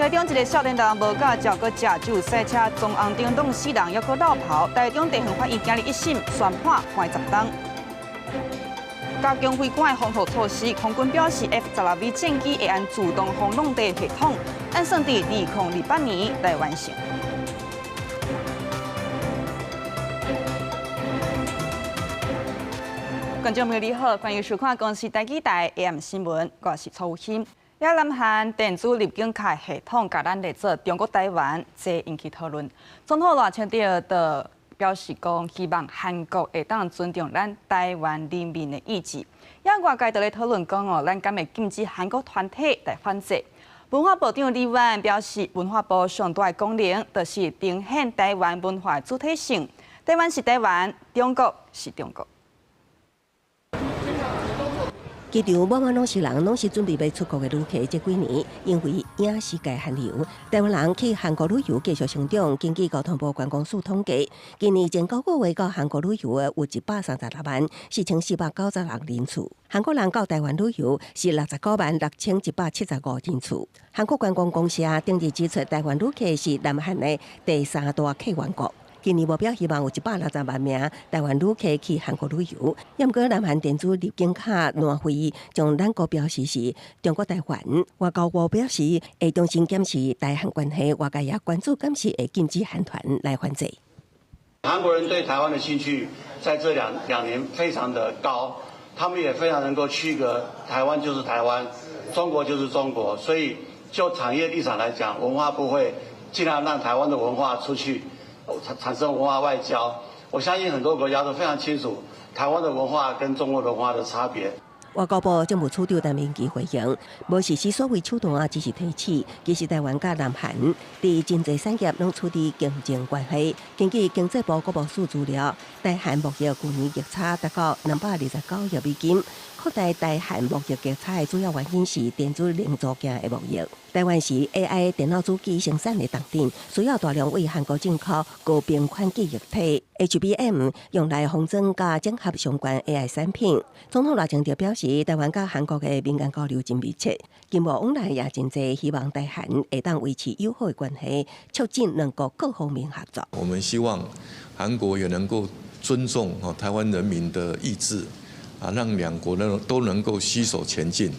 台中一个少年人無駕照，閣食酒駛車撞紅燈，挵死人，猶閣落跑。台中地方法院今日一審宣判判10冬。加強飛官的防護措施，空軍表示 F-16V 戰機會按自動防落地系統，按算佇2028年來完成。觀眾朋友你好，歡迎收看公視台語台 AM 新聞，我是楚欣。也南韓電子入境卡系統，共咱列做中國台灣，這引起討論。總統賴清德就表示講，希望韓國會當尊重咱台灣人民的意志。也外界就咧討論講哦，咱敢會禁止韓國團體來反制？文化部長李婉表示，文化部上大的功能就是呈現台灣文化的主體性。台灣是台灣，中國是中國。機場滿滿攏是人，攏是準備欲出國的旅客。這幾年因為影視界韓流，台灣人去韓國旅遊繼續成長。根據交通部觀光署統計，今年前9個月到韓國旅遊的有136萬4496人次。韓國人到台灣旅遊是69萬6175人次。韓國觀光公社頂日指出，台灣旅客是南韓的第三大客源國。今年目標希望有160萬名台灣旅客去韓國旅遊。毋過南韓電子入境卡爛廢，將咱國標示是中國台灣。外交部表示會重新檢視台韓關係，外界也關注敢是會禁止韓團來反制。韓國人對台灣的興趣在這兩年非常的高，他們也非常能夠區隔台灣就是台灣，中國就是中國。所以就產業立場來講，文化部會盡量讓台灣的文化出去。產生文化外交，我相信很多國家都非常清楚台灣的文化跟中國文化的差別。外交部政務處長陳明騏回應，無實施所謂手段啊，只是提醒。其實台灣佮南韓佇真濟產業攏處佇競爭關係。根據經濟部國貿署資料，台韓貿易舊年逆差達到229億美金。擴大台韓貿易逆差的主要原因是電子零組件的貿易。台灣是 AI 電腦主機生產的重鎮，需要大量對韓國進口高頻寬記憶體 HBM，用來封裝佮整合相關 AI 產品。總統賴清德表示，台灣佮韓國的民間交流真密切，經貿往來也真濟，希望台韓會當維持友好的關係，促進兩國各方面合作。我們希望韓國也能夠尊重台灣人民的意志，啊，讓兩國呢都能夠攜手前進，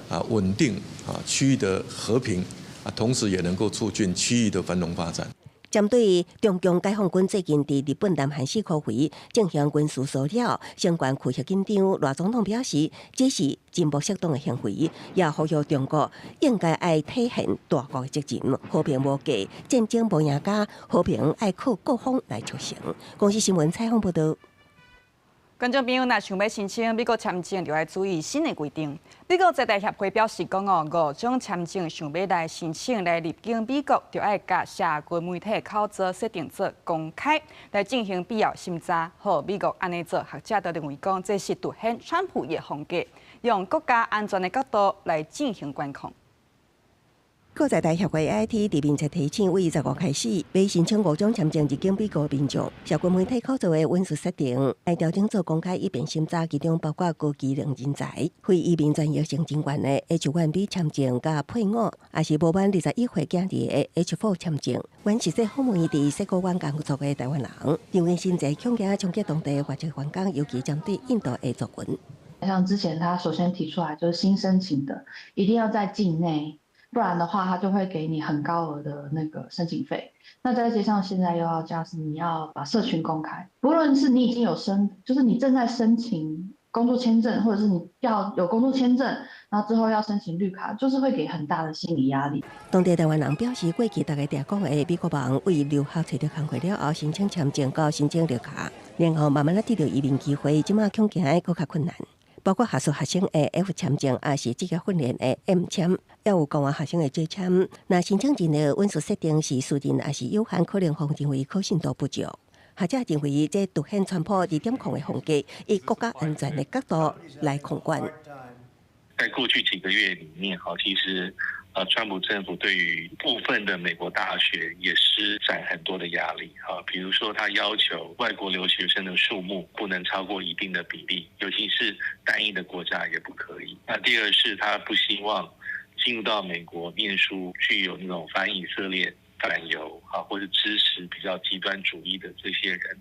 啊，穩定啊區域的和平，啊，同時也能夠促進區域的繁榮發展。針對中共解放軍最近佇日本南韓四箍圍進行軍事騷擾，相關區域緊張，賴總統表示，這是真無適當的行為，也呼籲中國應該愛體現大國的責任，和平無價，戰爭無贏家，和平愛靠各方來促成。公視新聞採訪報導。觀眾朋友，若想欲申請美國簽證，就愛注意新的規定。美國在台協會表示講哦，五種簽證想欲來申請來入境美國，就愛共社群媒體口座設定做公開，來進行必要審查。予美國按呢做，學者都認為講，這是凸顯川普的風格，用國家安全的角度來進行管控。國在台協會 AIT 佇面冊提醒，對15開始，欲申請五種簽證入境美國民眾，社群媒體口座的隱私設定，愛調整做公開以便審查，其中包括高技能人才、非移民專業性人員的 H1B 簽證佮配偶，抑是無滿21歲囝兒的 H4 簽證。阮實際訪問伊佇矽谷灣工作的台灣人，認為薪資恐驚衝擊當地華籍員工，尤其針對印度的族群。像之前他首先提出來，就是新申請的一定要在境內。不然的話，他就會給你很高額的那個申請費。那再加上現在又要加是你要把社群公開，不論是你已經有申，就是你正在申請工作簽證，或者是你要有工作簽證，然後之後要申請綠卡，就是會給很大的心理壓力。當地台灣人表示，過去逐家定講的美國夢為留學揣著工課了後，申請簽證到申請綠卡，然後慢慢仔得著移民機會，這馬恐驚會閣較困難。包括學術學生的 F 簽證，抑是職業訓練的 M 簽，也有交換學生的 J 簽。若申請人的隱私設定是私人，抑是有限，可能予認為可信度不足。學者認為，這凸顯川普2.0的風格，以國家安全的角度來控管。在過去幾個月裡面，哈，其實，川普政府對於部分的美國大學也施展很多的壓力，哈，比如說他要求外國留學生的數目不能超過一定的比例，尤其是單一的國家也不可以。那第二是他不希望進入到美國念書，具有那種反以色列、反猶啊，或是支持比較極端主義的這些人，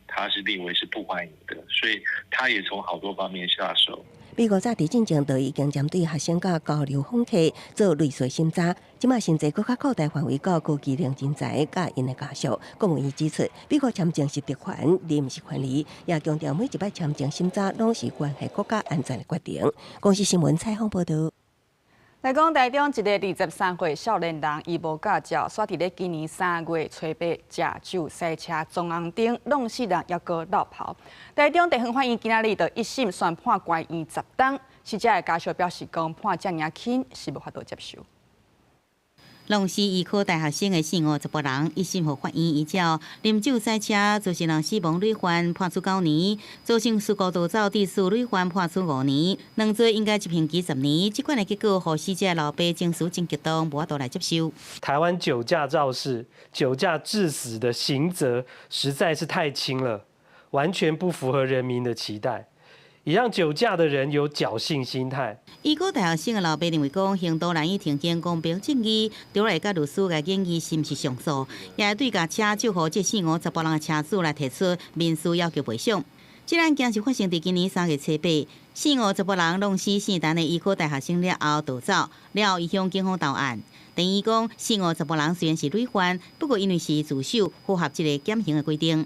他是列為是不歡迎的，所以他也從好多方面下手。美國早佇進前就已經針對學生佮交流訪客做類似審查，這馬甚至閣較擴大範圍到高技能人才佮𪜶的家屬。國務院指出，美國簽證是特權，而毋是權利，也強調每一擺簽證審查攏是關係國家安全的決定。公視新聞採訪報導。來講台中一个23歲少年人，伊無駕照，煞佇咧今年3月初8食酒駛車撞紅燈，弄死人猶閣落跑。台中地方法院今仔日就一審宣判關院10冬，死者的家屬表示講判遮爾輕是無法度接受。弄死醫科大學生的四五查埔人，一審予法院依照啉酒駛車造成人死亡累犯判處9年，造成事故逃走致死累犯判處5年，兩罪應該執行期10年。這款的結果，予死者老爸情緒真激動，無法度來接受。台灣酒駕肇事、酒駕致死的刑責實在是太輕了，完全不符合人民的期待。也讓酒駕的人有僥倖心態。醫科大學生的老爸認為講，刑度難以呈現公平正義，就來佮律師來建議是毋是上訴，也對共車酒予這四五查埔人的車主來提出民事要求賠償。這案件是發生佇今年3月初8，四五查埔人弄死姓陳的醫科大學生了後逃走，了後伊向警方投案。等於講，四五查埔人雖然是累犯，不過因為是自首，符合這个減刑的規定。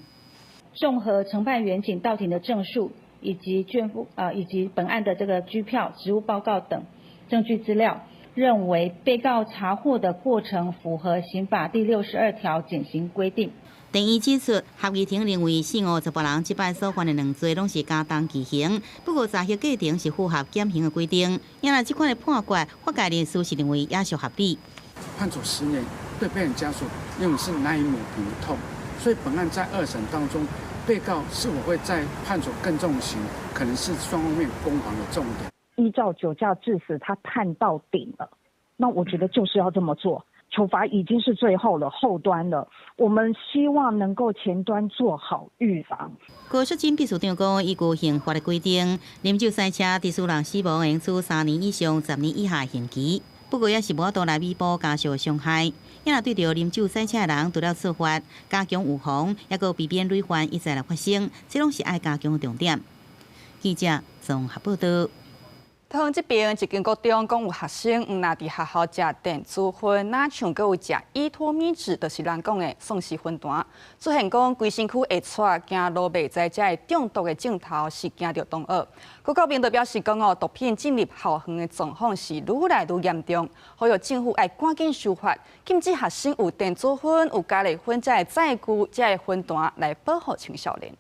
綜合承辦員警到庭的證述，以及卷附啊，以及本案的這個拘票、職務報告等證據資料，認為被告查獲的過程符合刑法第62條減刑規定。第一指出，合議庭認為四五查埔人這擺所犯的兩罪攏是加重其刑，不過查核過程是符合減刑的規定。因為這款的判決，法界人士是認為也屬合理。判處10年，對被害人家屬認為是難以抹平的痛，所以本案在二審當中，被告是否會再判處更重刑，可能是雙方面攻防的重點。依照酒駕致死，他判到頂了，那我覺得就是要這麼做，處罰已經是最後了，後端了。我們希望能夠前端做好預防。高淑珍秘書長講，依據刑法的規定，啉酒駛車致使人死亡，應處3年以上10年以下刑期。不過也是無法度來彌補家屬的傷害。也若對著啉酒駛車的人，除了處罰，加強預防，抑閣避免累犯一再來發生，這攏是愛加強的重點。記者綜合報道。桃園這邊一間國中講有學生毋但佇學校食電子薰，若像閣有食依托咪酯，就是人講的喪屍薰彈。出現講規身軀會掣，行路袂知，這个中毒的症頭是驚著同學。郭國明就表示講哦，毒品進入校園的狀況是愈來愈嚴重，呼籲政府愛趕緊修法，禁止學生有電子薰、有加熱薰這个載具、這个薰彈來保護青少年。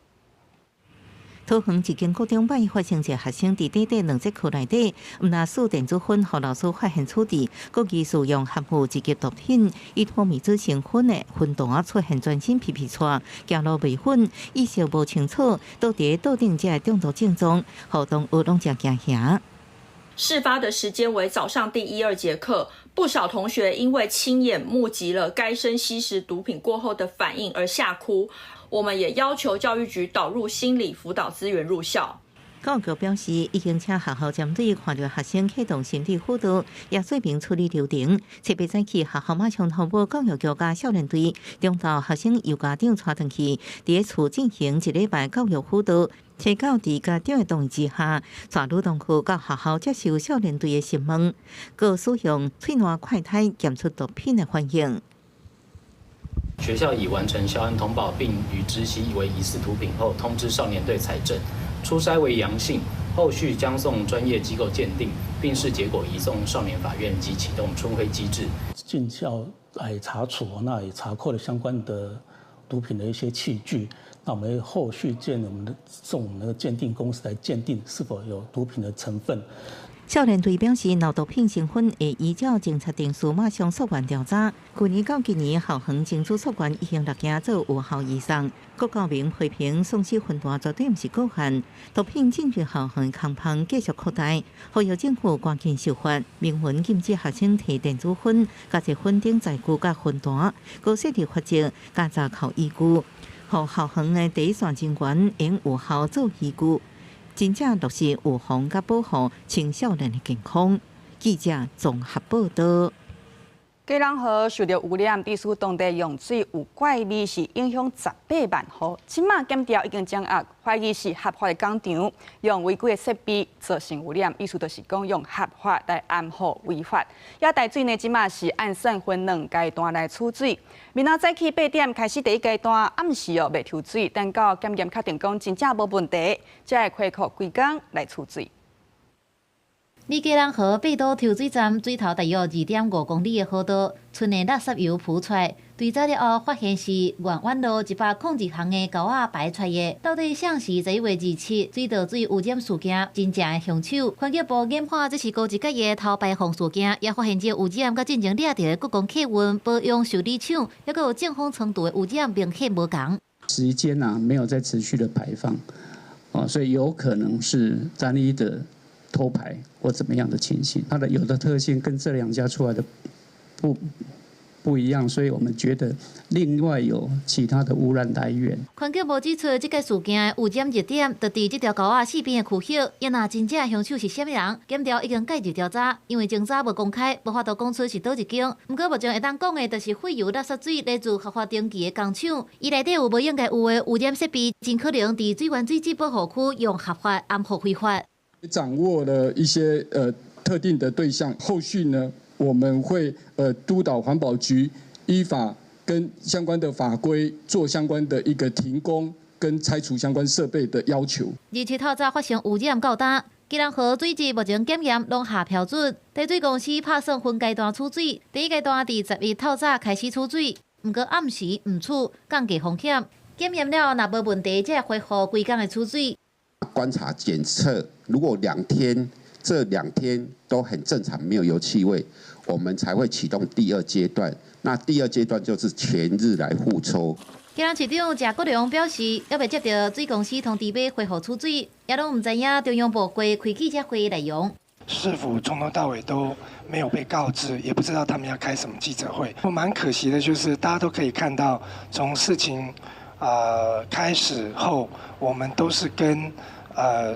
桃園一間國中班發生一個學生佇短短兩節課內底，毋但試電子薰，予老師發現處置，閣疑似用含有一級毒品依托咪酯成分的薰彈出現全身皮皮掣，行路袂穩，意識無清楚，倒佇桌頂這个中毒症狀，予同學攏誠驚嚇。事發的時間為早上第一二節課，不少同學因為親眼目擊了該生吸食毒品過後的反應而嚇哭。我們也要求教育局導入心理輔導資源入校。教育局表示，已經請學校針對看著學生啟動心理輔導，也說明處理流程。特別早起，學校馬上通報教育局佮少年隊，中晝學生由家長帶轉去，佇厝進行一禮拜教育輔導。初九佇家長的同意之下，帶女同學到學校接受少年隊的審問，閣使用喙瀾快篩檢出毒品的反應。學校已完成校安通報，並於知悉為疑似毒品後，通知少年隊採證，初篩為陽性，後續將送專業機構鑑定，並視結果移送少年法院及啟動春暉機制。進校來查處，那也查扣了相關的毒品的一些器具。那我們後續見我們的送我們的鑑定公司來鑑定是否有毒品的成分。少年隊表示，若毒品成分會依照偵查程序馬上溯源調查。去年到今年，校園精子溯源已經六件做有效移送。郭教明批評喪屍薰彈絕對毋是個案，毒品進入校園空芳繼續擴大，呼籲政府趕緊修法，明文禁止學生提電子薰、加熱薰等載具佮薰彈，閣設立罰則，加查扣依據，予校園的第一線人員用有效做依據。真正落實預防佮保護青少年的健康。記者綜合報道。基隆河受著污染，致使當地用水有怪味，是影響18萬戶。這馬檢調已經掌握，懷疑是合法的工廠用違規的設備造成污染，意思就是講用合法來掩護違法。也台水呢，這馬是按算分兩階段來取水。明仔早起8點開始第一階段，暗時哦袂抽水，等到檢驗確定講真正無問題，才會恢復規工來取水。離基隆河八堵抽水站水頭大約2.5公里的河道，村內垃圾油浮出來，追查了後發現是願遠路102巷的溝仔排出來的。到底誰是11月27水道水污染事件真正的兇手？環境部研判這是高級的偷排放事件，也發現這污染佮進前掠著的國光客運保養修理廠，抑閣有正風倉儲的污染明顯無仝。時間啊，沒有在持續的排放，哦，所以有可能是單一的偷排或怎麼樣的情形，它的有的特性跟這兩家出來的不一樣，所以我們覺得另外有其他的污染來源。環境部指出，這個事件的污染熱點就佇這條溝仔四邊的區域，也若真正兇手是啥物人，檢調已經介入調查，因為偵查無公開，無法度講出是佗一間。毋過目前會當講的，就是廢油垃圾水來自合法登記的工廠，伊內底有無應該有的污染設備，真可能佇水源水質保護區用合法掩護非法。掌握了一些特定的對象，後續呢，我們會督導環保局依法跟相關的法規做相關的一個停工跟拆除相關設備的要求。27透早發生污染到今，基隆河水質目前檢驗攏合標準，台水公司拍算分階段取水，第一階段佇11透早開始取水，毋過暗時毋取，降低風險。檢驗了若無問題，才會恢復規工的取水。觀察檢測，如果這兩天都很正常，沒有油氣味，我們才會啟動第二階段。那第二階段就是全日來互抽。基隆市長謝國樑表示，猶未接著水公司通知欲恢復取水，也攏毋知影中央部會開記者會內容。市府從頭到尾都沒有被告知，也不知道他們要開什麼記者會。我蠻可惜的，就是大家都可以看到，從事情開始後，我們都是跟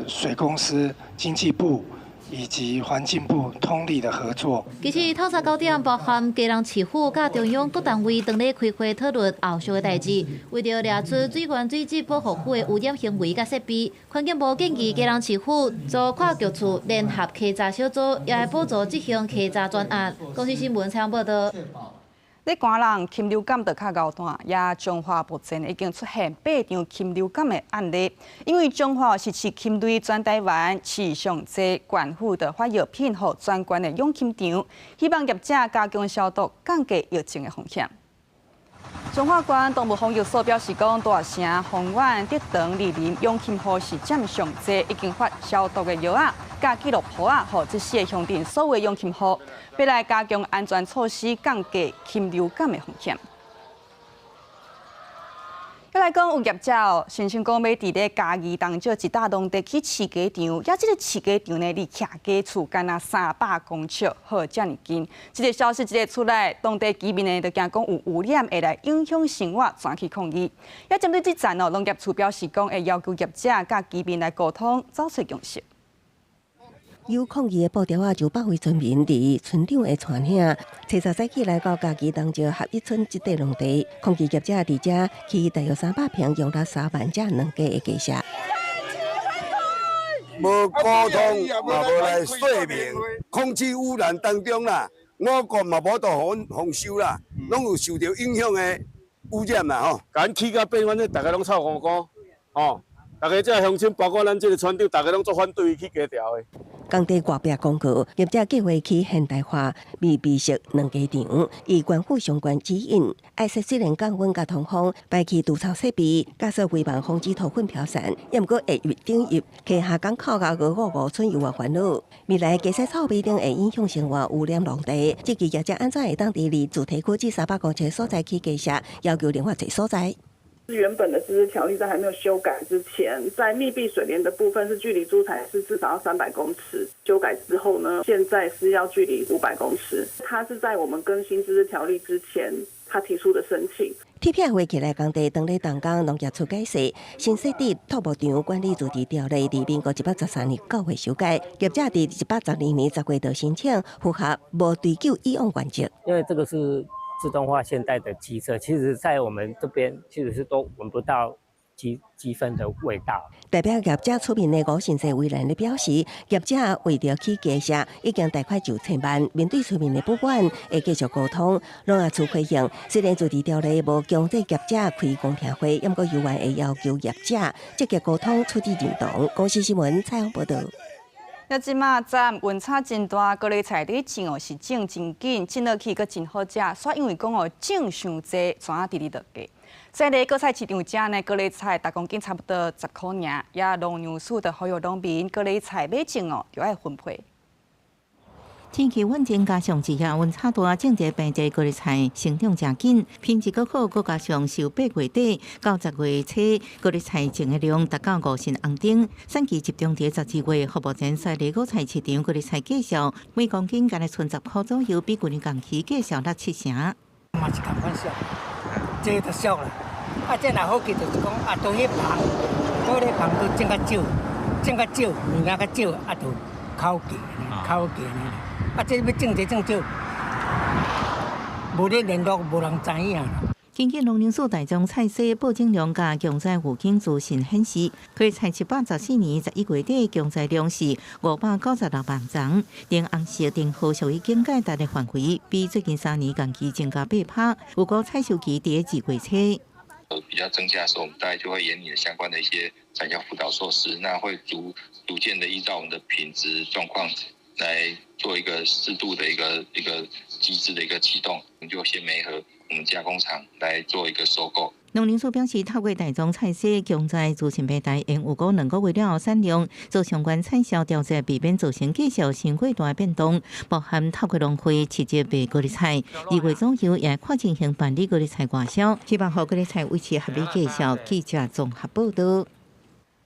水公司、經濟部以及環境部通力的合作。其實透早9點，包含基隆市府佮中央各單位當咧開會討論後續的代誌，為著掠出水源水質保護區的污染行為佮設備，環境部建議基隆市府組跨局處聯合稽查小組，也會補助執行稽查專案。公視新聞採訪報導。咧寒人禽流感就較𠢕彈，也彰化目前已經出現八場禽流感的案例。因為彰化是飼禽類全台灣飼上濟縣府的發藥品予全縣的養禽場，希望業者加強消毒，降低疫情的風險。彰化縣動物防疫所表示講，大城、豐原、竹塘、二林養禽戶是佔上濟，已經發消毒的藥仔、佮記錄簿仔，予這四個鄉鎮所有養禽戶，欲來加強安全措施，降低禽流感的風險。再來講有業者哦，聲稱講欲佇咧嘉義東石一搭農地起飼雞場，也這個飼雞場呢，離徛雞厝干焦300公尺，好遮爾近。這個消息一个出來，當地居民呢就驚講有污染會來影響生活，轉去抗議。也針對這層哦，農業處表示講會要求業者佮居民來溝通，走出共識。有抗議的布條仔，就百位村民佇村長的帶領，初三早起來到嘉義東石合一村這塊農地，抗議業者佇遮起大約300坪，容納3萬隻軟雞的雞舍。無溝通，嘛無來說明，空氣污染當中啦，五穀嘛無得予阮豐收啦，攏有受著影響的污染啦吼。共起甲變，反正逐家攏臭糊糊，吼。逐家這鄉親，包括咱這个村長，逐家攏足反對起雞場的。工地外壁廣告，業者計劃起現代化密閉式軟雞場，以關乎相關指引，愛設雖然降溫佮通風，排氣除臭設備，加設圍網防止兔糞飄散。也毋過會入頂入，溪下港口佮555村有偌煩惱。未來雞舍臭味頂會影響生活污染農地。這期業者按怎會當佇離主體區至300公尺所在起雞舍，要求另外一個所在。原本的自治條例在還沒有修改之前，在密閉水簾的部分是距離豬場是至少要300公尺。修改之後呢，現在是要距離500公尺。它是在我們更新自治條例之前，他提出的申請。铁片火起來工地，當咧動工，農業處解釋，新設置畜牧場管理自治條例，佇民國113年9月修改，業者佇112年10月就申請，符合無追究以往原則。因為這個是自動化現代的雞舍，其實在我們這邊其實是都聞不到雞雞糞的味道。代表業者出面的吳信濟委員咧表示，業者為著起雞舍已經貸款上千萬，面對村民的不滿，會繼續溝通。農業處回應，雖然自治條例無強制業者開公聽會，毋過猶原會要求業者積極溝通，處置認同。公視新聞採訪報導。啊，這馬站溫差真大，高麗菜佇種哦是種真緊，種落去閣真好食，煞因為講哦種傷濟，怎啊直直落價。在咧果菜市場遮呢，高麗菜逐公斤差不多10箍爾，也農糧署就呼籲農民高麗菜欲種哦，著愛分批。天氣穩定，加上日夜溫差大，種植平地高麗菜成長誠緊，品質閣好，閣加上受8月底到10月初高麗菜種的量達到5成紅燈，產期集中佇12月，目前雪梨果菜市場高麗菜價數每公斤干焦賰10箍左右，比舊年同期價數落7成。嘛是仝款俗，這就俗啦。啊，這若好去就是講啊，對彼棚，對彼棚都種較少，種較少，物件較少，啊，就口價，口價呢。啊，這欲種濟種少，無咧聯絡，無人知影。根據農糧署大宗菜市報種量佮強災預警資訊顯示，高麗菜114年11月底強災量是596萬叢，橙紅色、橙褐屬於警戒值的範圍，比最近3年同期增加8%。有過採收期佇2月初。比較增加的時候，我們大概就會研擬相關的一些產銷輔導措施，那會逐逐漸的依照我們的品質狀況來做一個適度的一個機制的一個啟動，我們就先媒合我們加工廠來做一個收購。農林署表示，透過大宗菜市強災資訊平台，應有過2個月了後產量做相關產銷調節，避免造成價數傷過大變動。包含透過農會直接賣高麗菜，2月左右也看情形辦理高麗菜外銷，希望予高麗菜維持合理價數。記者綜合報導。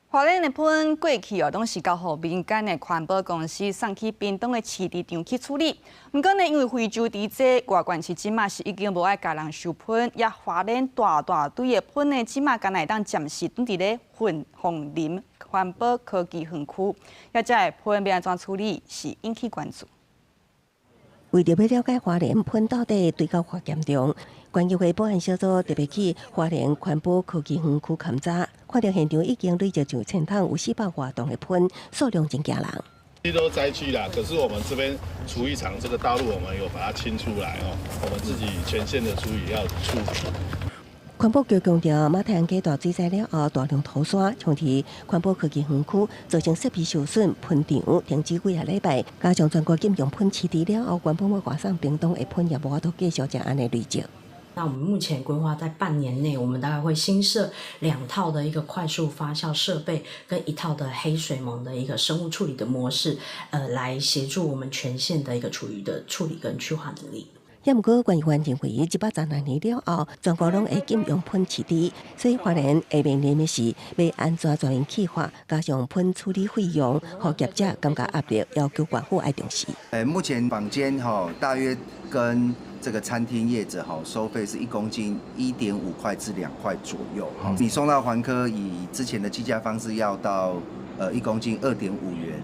花蓮的噴過去哦，攏是交予民間的環保公司送去屏東的飼豬場去處理。毋過呢，因為非洲豬災，外縣市這馬是已經無愛共人收噴，也花蓮大大堆的噴呢，這馬干焦會當暫時囤佇咧鳳林環保科技園區，也這的噴欲按怎處理，是引起關注。為著欲了解花蓮噴到底堆到偌嚴重，縣議會保安小組特別去花蓮環保科技園區勘查，看著現場已經累積上千桶有400外噸的噴，數量真驚人。這都災區啦，可是我們這邊廚餘廠這個道路，我們有把它清出來哦，我們自己全線的廚餘要處理。環保局強調，馬太鞍溪大水災了後，大量土沙沖佇環保科技園區，造成設備受損、噴場停止幾個禮拜。加上全國禁用噴飼豬了後，原本欲外送屏東的噴也無法度繼續這按呢累積。那我們目前規劃在半年內，我們大概會新設2套的一個快速發酵設備，跟一套的黑水虻的一個生物處理的模式，來協助我們全縣的一個廚餘的處理跟去化能力。也毋過，縣議員認為，116年了後，全國攏會禁用噴飼豬，所以花蓮會面臨的是欲按怎全面去化，加上噴處理費用，予業者感覺壓力，要求縣府愛重視。目前坊間吼大約跟這個餐廳業者吼收費是1公斤1.5塊至2塊左右。你送到環科，以之前的計價方式要到1公斤2.5元。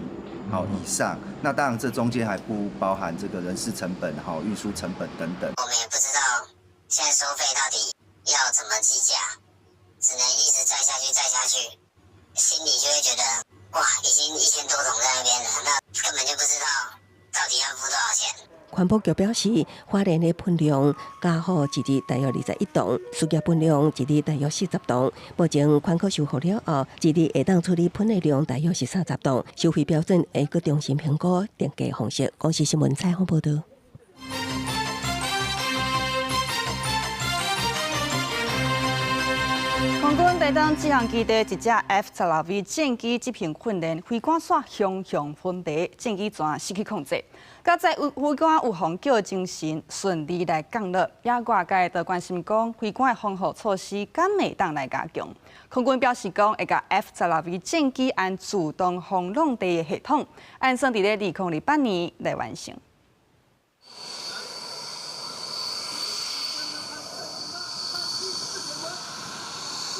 好以上，那當然這中間還不包含這個人事成本、哈運輸成本等等。我們也不知道現在收費到底要怎麼計價，只能一直載下去，載下去，心裡就會覺得哇，已經1000多桶在那邊了，那根本就不知道到底要付多少錢。環保局表示，花蓮的噴量加好一日大約21噸，事業噴量一日大約40噸。目前環科修復了後，一日會當處理噴的量大約是30噸。收費標準會閣重新評估定價方式。公視新聞採訪報導。空軍台東志航基地一隻 F-16V 戰機執行訓練，飛官煞雄雄昏迷，戰機全失去控制。佳哉飛官有予叫精神，順利來降落。也外界都關心講，飛官的防護措施敢會當來加強？空軍表示講，會共 F-16V 戰機按自動防落地的系統，按算佇咧2028年來完成。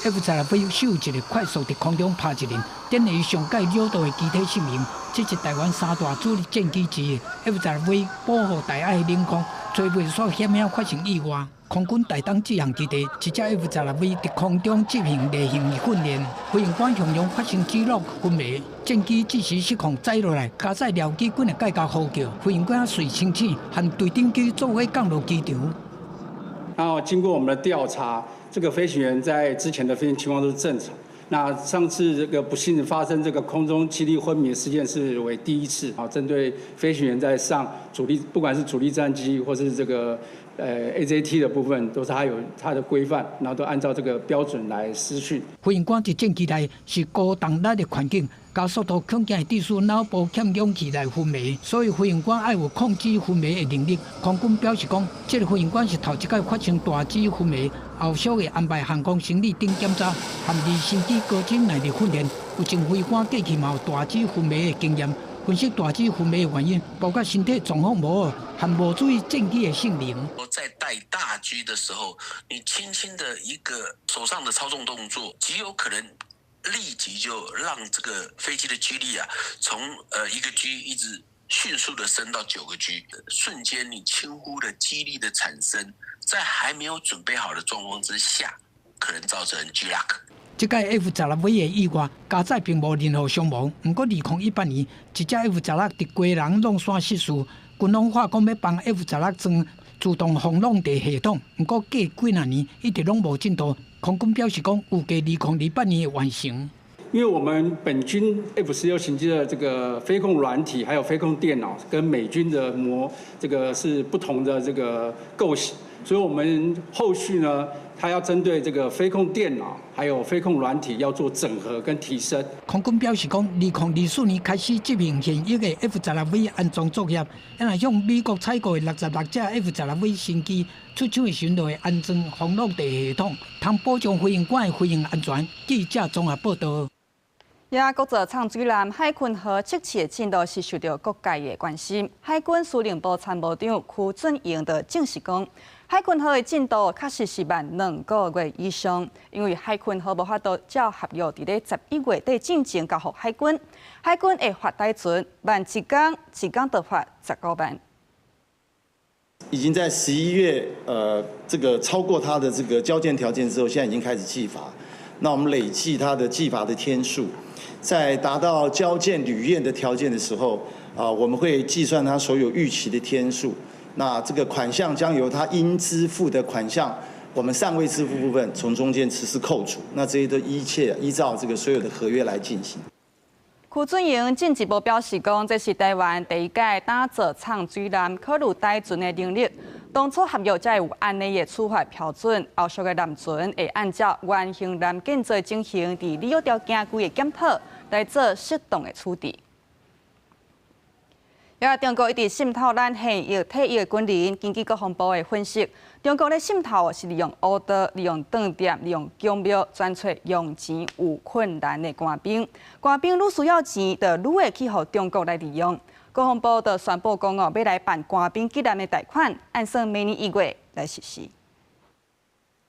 F-16V 首一个快速佇空中拍一輪，展現上蓋了得的機體性能。這是台灣三大主力戰機之一，F-16V 保護台海領空，吹袂煞險險發生意外。空軍台東志航基地，一隻 F-16V 佇空中執行例行訓練，飛行官形容發生 G 落昏迷，戰機即時失控載落來，加載僚機幾若擺共呼叫，飛行官隨清醒，和對頂機做伙降落機場。然後經過我們的調查，這個飛行員在之前的飛行情況都是正常。那上次這個不幸發生這個空中機力昏迷事件是為第一次啊，針對飛行員在上主力，不管是主力戰機或是這個AJT 的部分，都是它有它的規範，然後都按照這個標準來施訓。飛行官佇戰機內是高動力的環境，加速度恐驚會致使腦部欠氧氣來昏迷，所以飛行官愛有控制昏迷的能力。空軍表示講，這個飛行官是頭一擺發生大 G 昏迷，後續會安排航空生理等檢查，和離心機高級耐力訓練。有前飛官過去嘛有大 G 昏迷的經驗，分析大 G 昏迷的原因，包括身體狀況無好和無注意戰機的性能。在帶大 G 的時候，你輕輕的一個手上的操縱動作，極有可能立即就讓這個飛機的 G 力啊，從1個 G 一直迅速的升到9個 G，瞬間你輕忽的肌力的產生，在還沒有準備好的狀況之下，可能造成 G lock。這擺 F-16V 的意外，加載並無任何傷亡。毋過2018年，一隻 F-16佇基隆挵山失事，軍方話講欲幫 F-16裝自動防挵地系統，毋過過幾若年一直攏無進度。空軍表示講，預計2028年會完成。因為我們本軍 F-16型機的這個飛控軟體，還有飛控電腦，跟美軍的模這個是不同的這個構型，所以我們後續呢，它要針對這個飛控電腦，還有飛控軟體要做整合跟提升。空軍表示講，2024年開始執行現役的 F-16V 安裝作業，若向美國採購的66隻 F-16V 新機出廠的時陣，就會安裝防挵地系統，通保障飛行官的飛行安全。記者綜合報導。也閣做藏水艦海鯤號測試的進度是受到各界的關心。海軍司令部參謀長邱俊榮就證實講，海鯤號的進度確實是慢2個月以上，因為海鯤號無法度照合約佇咧11月底進前交予海軍，海軍會罰台船慢一工，一工就罰15萬。已經在11月，這個超過他的這個交件條件之後，現在已經開始計罰。那我們累計他的計罰的天數，在達到交件履驗的條件的時候，啊，我們會計算他所有逾期的天數。那這個款項將由他應支付的款項，我們尚未支付部分從中間實施扣除。那這些都一切依照這個所有的合約來進行。邱俊榮進一步表示講，這是台灣第一屆打造藏水艦考慮台船的能力。當初合約才會有按呢的處罰標準，後續的艦船會按照原型艦建造情形，佇履約條件規個檢討來做適當的處置。也中國一直滲透咱現役退役的軍人，根據國防部的分析，中國咧滲透是利用烏道、利用斷點、利用巧妙，專揣用錢有困難的官兵。官兵愈需要錢，就愈會去予中國來利用。國防部就宣布講哦，欲來辦官兵急難的貸款，按算明年1月來實施。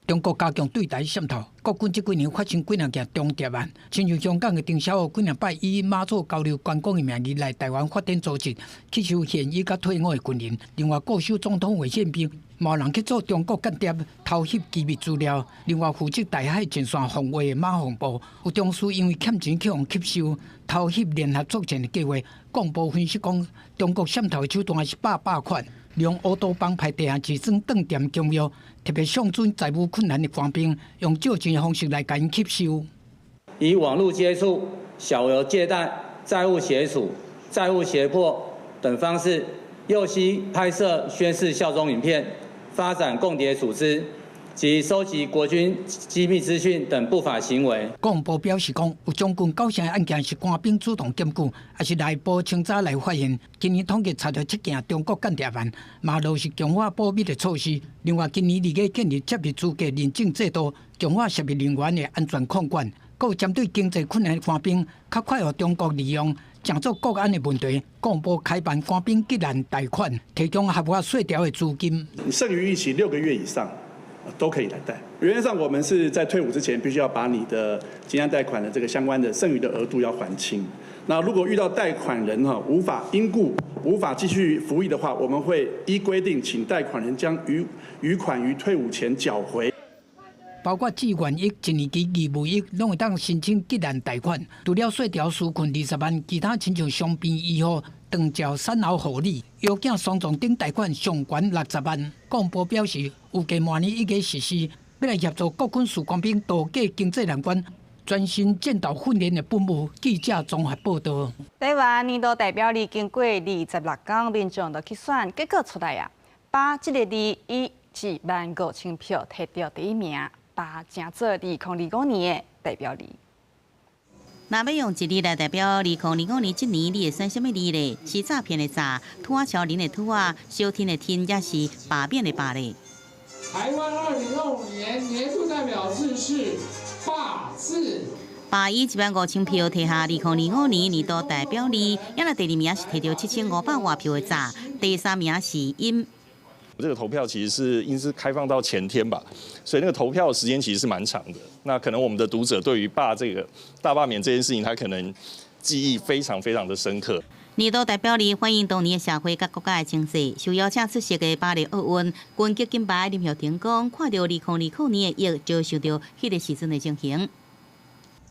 中國加強對台滲透，國軍這幾年發生幾若件中諜案，親像香港的陳小虎幾若擺以媽祖交流觀光的名義來台灣發展組織，吸收現役佮退伍的軍人。另外，固守總統衛憲兵，嘛有人去做中國間諜，偷翕機密資料。另外，負責台海前線防衛的馬防部，有中士因為欠錢去予吸收，偷翕聯合作戰的計劃。國防部分析講，中國滲透的手段是百百款。利用烏道幫派地下自裝斷點巧妙，特別相準財務困難的官兵，用借錢的方式來共𪜶吸收。以網路接觸、小額借貸、債務協處、債務脅迫等方式，誘悉拍攝宣誓效忠影片，發展共諜組織及收集國軍機密資訊等不法行為。國防部表示講，有將近九成的案件是官兵主動檢舉，抑是內部清查來發現。今年統計查著七件中國間諜案，嘛落實強化保密的措施。另外，今年2月建立涉密資格認證制度，強化涉密人員的安全控管。閣有針對經濟困難的官兵，較快予中國利用，成做國安的問題。國防部開辦官兵急難貸款，提供合法稅條的資金。剩餘役期6個月以上。都可以來貸。原則上，我們是在退伍之前，必須要把你的結案貸款的這個相關的剩餘的額度要還清。那如果遇到貸款人哈無法因故無法繼續服役的話，我們會依規定請貸款人將餘款於退伍前繳回。包括志願役、一年期義務役，攏會當申請結案貸款。除了稅調紓困20萬，其他親像傷病醫護、長照、產後護理、藥囝喪葬等貸款上懸60萬。廣播表示，預計明年1月實施，欲來協助國軍士官兵渡過經濟難關，專心戰鬥訓練的本務。記者綜合報道。台灣年度代表字經過26工，民眾就去選，結果出來啊，罷這个字以1萬5千票提著第一名。罷成做2025年的代表字。若欲用一字來代表2025年這年，你會選啥物字咧？是詐騙的詐，土仔橋林的土仔，小天的天，抑是罷免的罷咧？台灣2025年年度代表字是罷字。罷以1萬5千票提下2025年年度代表字，抑若第二名是提著7500外票的詐，第三名是陰。這個投票其實是應是開放到前天吧，所以那個投票的時間其實是蠻長的。那可能我們的讀者對於罷這個大罷免這件事情，他可能記憶非常非常的深刻。年度代表字反映當年的社會佮國家的情勢，受邀請出席的巴黎奧運拳擊金牌林育廷講，看著2020年的疫，就想著彼个時陣的情形。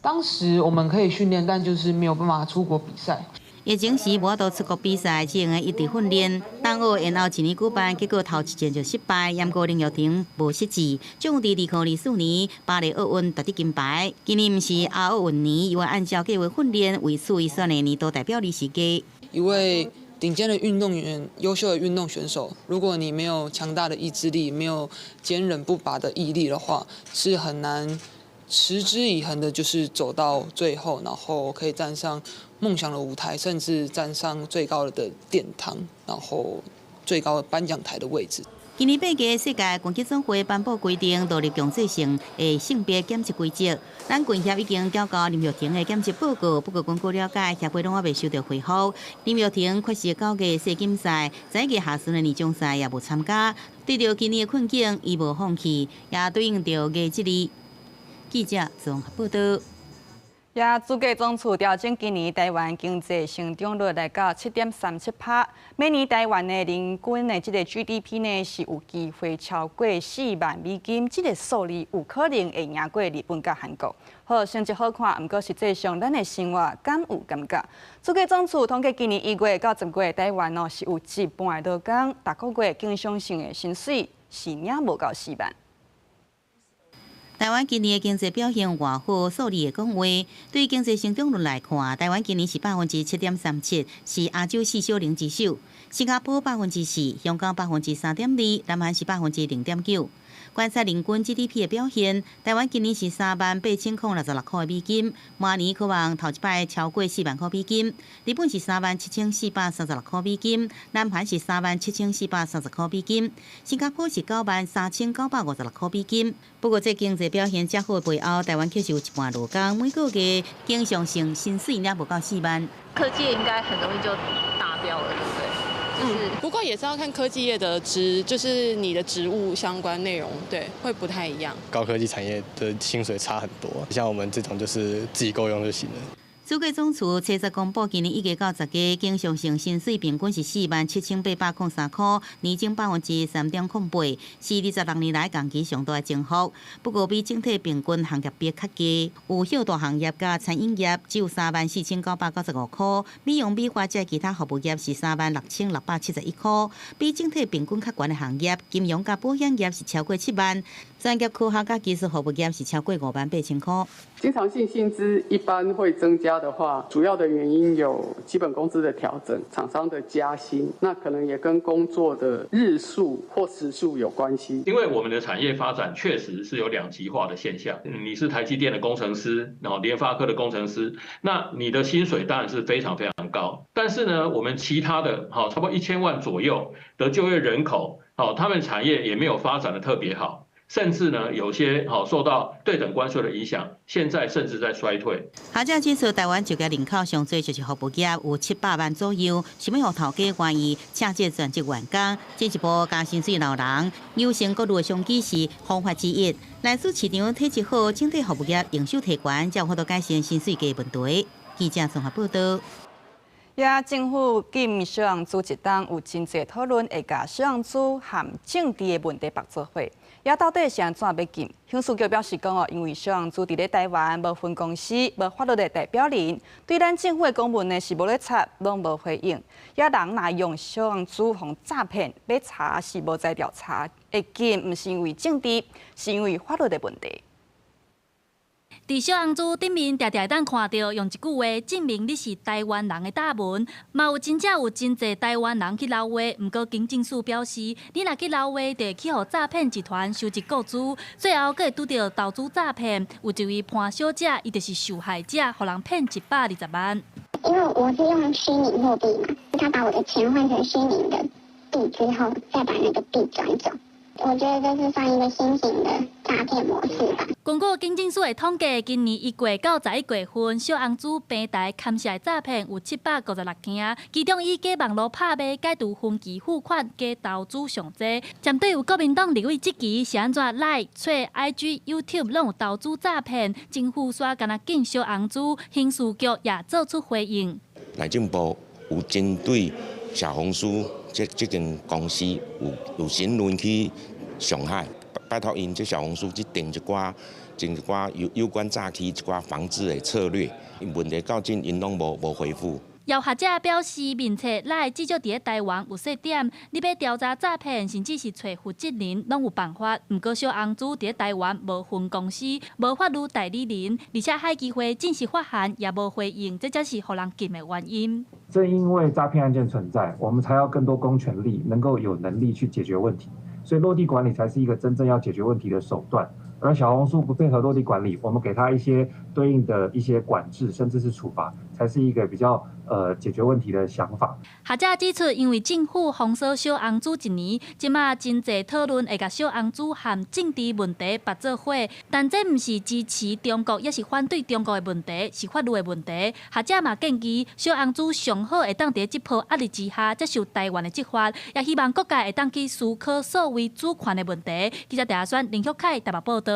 當時我們可以訓練，但就是沒有辦法出國比賽。疫情時無法度出國比賽，只用得一直訓練。東奧延後一年舉辦，結果頭一戰就失敗。毋過林育廷無失志，終於佇2024年巴黎奧運奪得金牌。今年毋是亞奧運年，伊會按照計劃訓練，為此伊選的年度代表字是雞。一位頂尖的運動員、優秀的運動選手，如果你沒有強大的意志力，沒有堅韌不拔的毅力的話，是很難持之以恆的，就是走到最後，然後可以站上夢想的舞台，甚至站上最高的殿堂，然後最高的頒獎台的位置。今年8月，世界拳擊總會頒布規定，導入強制性的性別檢測規則。咱拳協已經繳交林育廷的檢測報告，不過根據了解，協會攏猶未收著回覆。林育廷缺席9月世錦賽，11月下旬的年終賽也無參加。對著今年的困境，伊無放棄，也對應著雞這字。記者綜合報道。也主計總處調整今年台灣經濟成長率來到7.37%，明年台灣的人均的這个 GDP 呢是有機會超過4萬美金，這个數字有可能會贏過日本佮韓國。好，成績好看，毋過實際上咱的生活敢有感覺？主計總處統計今年1月到10月，台灣哦是有一半的勞工，逐個月經常性的薪水是領無夠4萬。台灣今年的經濟表現偌好，數字會講話。對經濟成長率來看，台灣今年是7.37%，是亞洲四小龍之首。新加坡4%，香港3.2%，南韓是0.9%。觀察人均 GDP 的表現，台灣今年是38,066塊美金，明年可望頭一擺超過4萬塊美金。日本是37,436塊美金，南韓是37,430塊美金，新加坡是93,956塊美金。不過，這經濟表現遮好的背後，台灣確實有一半勞工每個月經常性薪水領無夠4萬。科技應該很容易就達標了，對不對？嗯，不過也是要看科技業的職，就是你的職務相關內容，對，會不太一樣。高科技產業的薪水差很多，像我們這種就是自己夠用就行了。主計總處初十公布，今年1月到10月，經常性薪水平均是47,803塊，年增3.08%，是26年來同期上大的增幅。不過比整體平均行業別較低，有數大行業佮餐飲業只有34,995塊，美容美髮這其他服務業是36,671塊，比整體平均較懸的行業，金融佮保險業是超過7萬，專業科學佮技術服務業是超過5萬8千塊。經常性薪資一般會增加的話，主要的原因有基本工資的調整、廠商的加薪，那可能也跟工作的日數或時數有關係。因為我們的產業發展確實是有兩極化的現象。你是台積電的工程師，然後聯發科的工程師，那你的薪水當然是非常非常高。但是呢，我們其他的，差不多1000萬左右的就業人口，他們產業也沒有發展得特別好。甚至呢有些吼受到對等關稅的影響，現在甚至在衰退。學者指出，台灣就業人口上濟就是服務業，有700萬左右，想欲予頭家願意請這全職員工，進一步加薪水留人，優先考慮的商機是方法之一。來自市場體質好，整體服務業營收提懸，才有法度改善薪水加問題。記者綜合報道。也政府禁小紅書一冬有真濟討論，會共小紅書和政治的問題綁做伙。也到底是按怎欲禁？刑事局表示講哦，因為小紅書佇咧台灣無分公司、無法律的代表人，對咱政府的公文呢是無咧插，攏無回應。也人若用小紅書予詐騙，欲查是無在調查，會禁毋是因為政治，是因為法律的問題。佇小紅書頂面，定定會當看著用一句話證明你是台灣人的貼文，嘛有真正有真濟台灣人去留話。毋過警政署表示，你若去留話，就會去予詐騙集團收集個資，最後閣會拄著投資詐騙。有一位潘小姐，伊就是受害者，予人騙120萬。因為我是用虛擬貨幣嘛，他把我的錢換成虛擬的幣之後，再把那個幣轉走。我覺得這是算一個新型的詐騙模式吧。根據警政署的統計，今年1月到11月份，小紅書平台牽涉的詐騙有756件，其中以假網路拍賣、解除分期付款、假投資上濟。針對有國民黨立委質疑是按怎 LINE、揣 IG、YouTube 攏有投資詐騙，政府煞干焦禁小紅書，刑事局也做出回應。內政部有針對小紅書這間公司有詢問去上海，拜託𪜶這小紅書去定一寡、定一寡有關詐欺一寡防治的策略，問題到今𪜶攏無回覆。有學者表示，面冊 LINE 至少佇咧台灣有設點，你欲調查詐騙，甚至是揣負責人，攏有辦法。毋過小紅書佇咧台灣無分公司，無法律代理人，而且海基會正式發函也無回應，這才是予人禁的原因。正因為詐騙案件存在，我們才要更多公權力，能夠有能力去解決問題。所以落地管理才是一個真正要解決問題的手段。而小紅書不配合落地管理，我們給他一些對應的一些管制，甚至是處罰，才是一個比較解決問題的想法。學者指出，因為政府封鎖小紅書一年，這馬真濟討論會共小紅書和政治問題綁做伙，但這毋是支持中國，抑是反對中國的問題，是法律的問題。學者嘛建議，小紅書上好會當佇這波壓力之下接受台灣的執法，也希望各界會當去思考所謂主權的問題。記者鄭選林旭凱台北報導。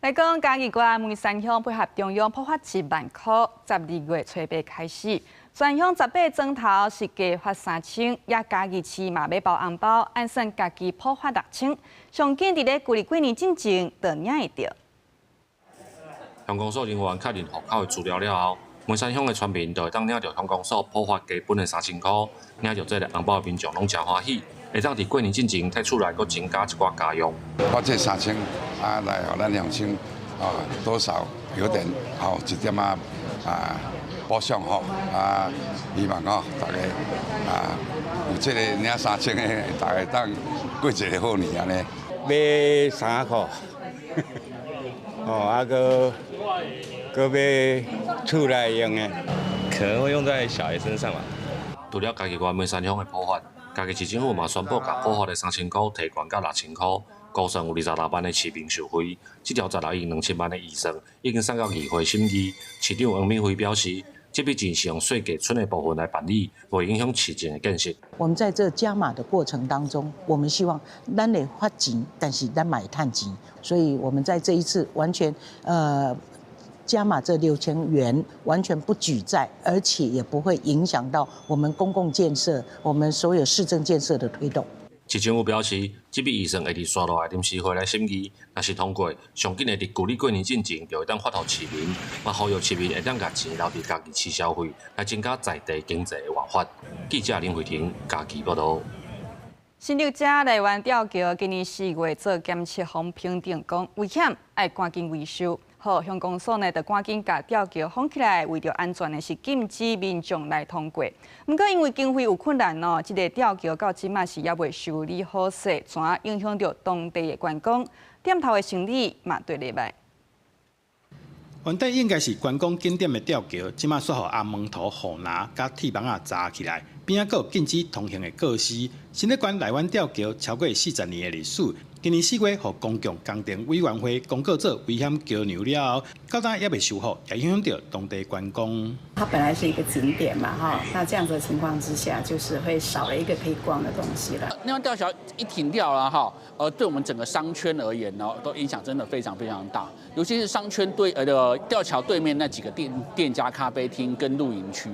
來講，嘉義縣梅山鄉配合中央普發1萬箍，12月初八開始，全鄉18莊頭是加發3000，也嘉義市嘛欲包紅包，按算家己普發6000，上緊佇咧舊曆過年進前就領會著。鄉公所人員確認戶口的資料了後，梅山鄉的村民就會當領著鄉公所普發基本的3000箍，領著這个紅包的民眾攏誠歡喜，會當佇過年進前摕厝內閣增加一寡家用。發這3000啊，來予咱鄉親啊，多少有點吼一點仔啊補償吼啊，希望吼大家啊有這个領3000的，大家當過一个好年按呢。買衫褲，哦，啊閣閣買厝內用的，可能會用在小孩身上吧。除了嘉義縣梅山鄉的普發，嘉義市政府嘛宣布共普發的3000箍提懸到6000箍，估算有26萬的市民受惠。這條16億2000萬的預算已經送到議會審議。市長黃敏惠表示，這筆錢是用稅價剩的部分來辦理，袂影響市政的建設。我們在這加碼的過程當中，我們希望咱會發錢，但是咱嘛會趁錢，所以我們在這一次完全加碼這6000元，完全不舉債，而且也不會影響到我們公共建設、我們所有市政建設的推動。市政府表示，這筆預算會佇紲落來臨時會來審議，若是通過，上緊會佇舊曆過年進前就會當發予市民，嘛呼籲市民會當共錢留佇嘉義市消費，來增加在地經濟的活法。記者林慧婷嘉義報導。新竹車內灣吊橋今年4月做檢測，予評定講危險，愛趕緊維修。好，鄉公所呢，就趕緊共吊橋封起來，為著安全呢，是禁止民眾來通過。毋過因為經費有困難哦，這个吊橋到這馬是猶未修理好勢，怎影響著當地的觀光，店頭的生意嘛綴咧䆀。原底應該是觀光景點的吊橋，這馬煞予紅毛塗、雨林佮鐵網仔閘起來，邊仔閣有禁止通行的告示。新竹縣內灣吊橋超過40年的歷史，今年4月，予公共工程委員會公告做危險橋梁了後，到今猶未修復，也影響著當地觀光。它本來是一個景點嘛，哈，那這樣子的情況之下，就是會少了一個可以逛的東西了。那吊橋一停掉了哈，對我們整個商圈而言呢，都影響真的非常非常大。尤其是商圈對吊橋對面那幾個店家、咖啡廳跟露營區，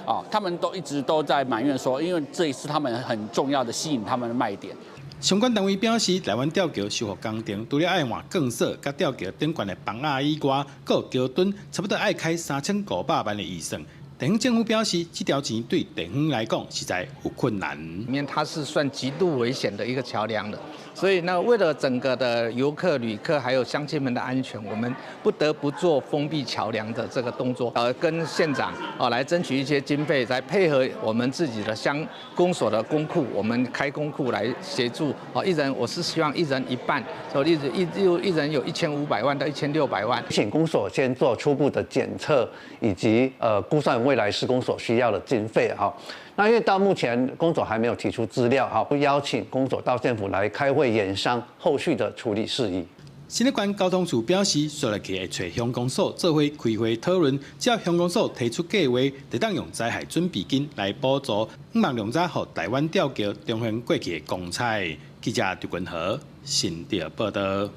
啊，他們都一直都在埋怨說，因為這一次他們很重要的吸引他們的賣點。相關單位表示，內灣吊橋修復工程除了愛換鋼索、佮吊橋頂懸的枋仔以外，閣有橋墩，差不多愛開3500萬的預算。地方政府表示，這條錢對地方來講實在有困難。裡面它是算極度危險的一個橋梁的，所以呢，為了整個的遊客、旅客還有鄉親們的安全，我們不得不做封閉橋梁的這個動作。跟縣長啊來爭取一些經費，來配合我們自己的鄉公所的公庫，我們開公庫來協助。哦，一人我是希望一人一半，所以一人有1500萬到1600萬。請公所先做初步的檢測，以及估算未來施工所需要的經費哈，那因為到目前公所還沒有提出資料哈，不邀請公所到縣府來開會研商後續的處理事宜。新北縣交通處表示，紲落去會揣鄉公所做伙開會討論，只要鄉公所提出計劃，就當用災害準備金來補助，向望量早予台灣吊橋重現過去的光彩。記者張君和新竹報道。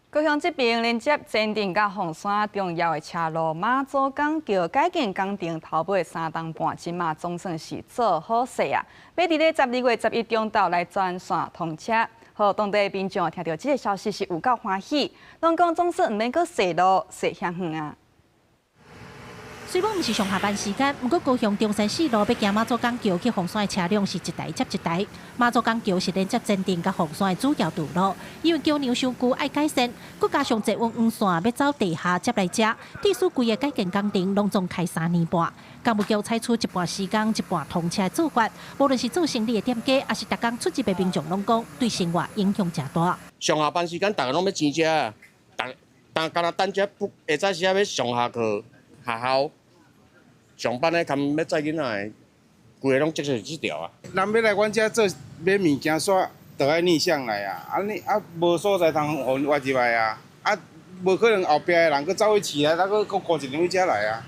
高雄這邊連接前鎮佮鳳山重要的車路媽祖港橋改建工程頭尾3冬半，這馬總算是做好勢啊！欲佇咧12月11中晝來全線通車，予當地民眾聽著這个消息是有夠歡喜，攏講總算毋免閣踅路踅遐遠啊！雖罔毋是上下班時間，毋過高雄中山四路欲經媽祖港橋去鳳山的車輛是一台接一台。媽祖港橋是連接前鎮佮鳳山的主要道路，因為橋梁傷舊愛改善，閣加上捷運黃線欲走地下接來遮，致使規个改建工程攏總開3年半。工務局採取一半施工一半通車的做法，無論是做生理的店家，抑是逐工出入的民眾，攏講對生活影響誠大。上下班時間，逐家攏欲前遮，逐但敢若等遮不下早時仔欲上下課。學校上班的，含欲載囡仔的，規个攏擠做這條啊。人欲來阮遮做買物件，煞就愛逆向來啊！啊你啊無所在通予𪜶歪入來啊！啊無可能後壁的人閣走去市啊，啊閣閣顧一兩遮來啊！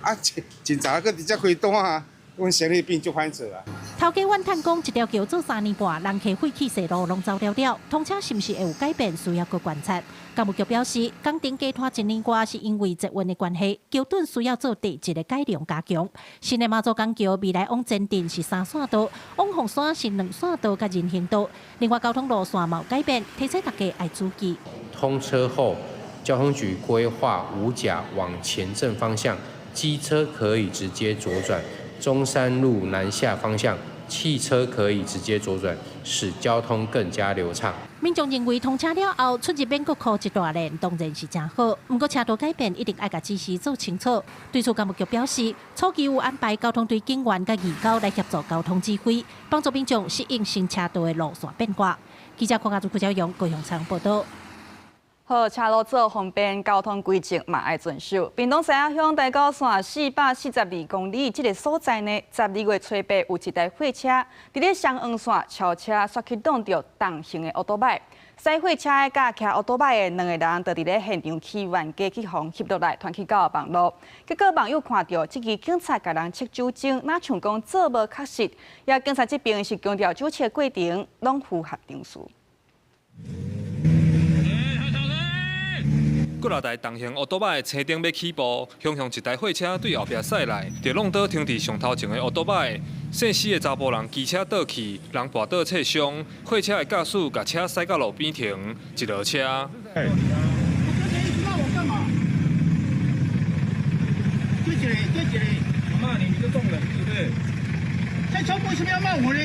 啊真早閣佇遮開單啊！阮生意變足歹做啊！頭家怨嘆講，一條橋做3年半，人客廢去踅路攏走了了，通車是毋是會有改變，需要閣觀察。工務局表示，工程加拖一年外，是因為捷運的關係，橋墩需要做地質的改良加強。新的媽祖港橋未來往前鎮是三線道，往鳳山是兩線道佮人行道。另外，交通路線嘛有改變，提醒大家愛注意。通車後，交通局規劃五甲往前鎮方向，機車可以直接左轉。中山路南下方向，汽車可以直接左轉，使交通更加流暢。民眾認為通車了後，出入免閣箍一大輪，當然是誠好。毋過車道改變一定愛共指示做清楚。對此，工務局表示，初期有安排交通隊警員佮義工來協助交通指揮，幫助民眾適應新車道的路線變化。記者郭家祖、郭小勇高雄採訪報道。好，車路做方便，交通規則嘛愛遵守。屏東西仔鄉台九線442公里這个所在呢，12月初8有一台貨車佇咧雙黃線超車，煞去挵著重型的歐多擺。駛貨車的佮騎歐多擺的兩个人，就佇咧現場起冤家去予翕落來，傳去到網路。結果網友看著這支警察共人測酒精，若像講做無確實。也警察這邊是強調酒測過程攏符合程序。幾若台重型歐多擺車頂欲起步，雄雄一台貨車對後壁駛來，就挵倒停佇上頭前的歐多擺。姓施的查埔人機車倒去，人跋倒切傷，貨車的駕駛共車駛到路邊停，一落車。欸，我幹嘛？對一個，對一個，我罵你，你就撞人，對不對？在超為什麼要罵我呢？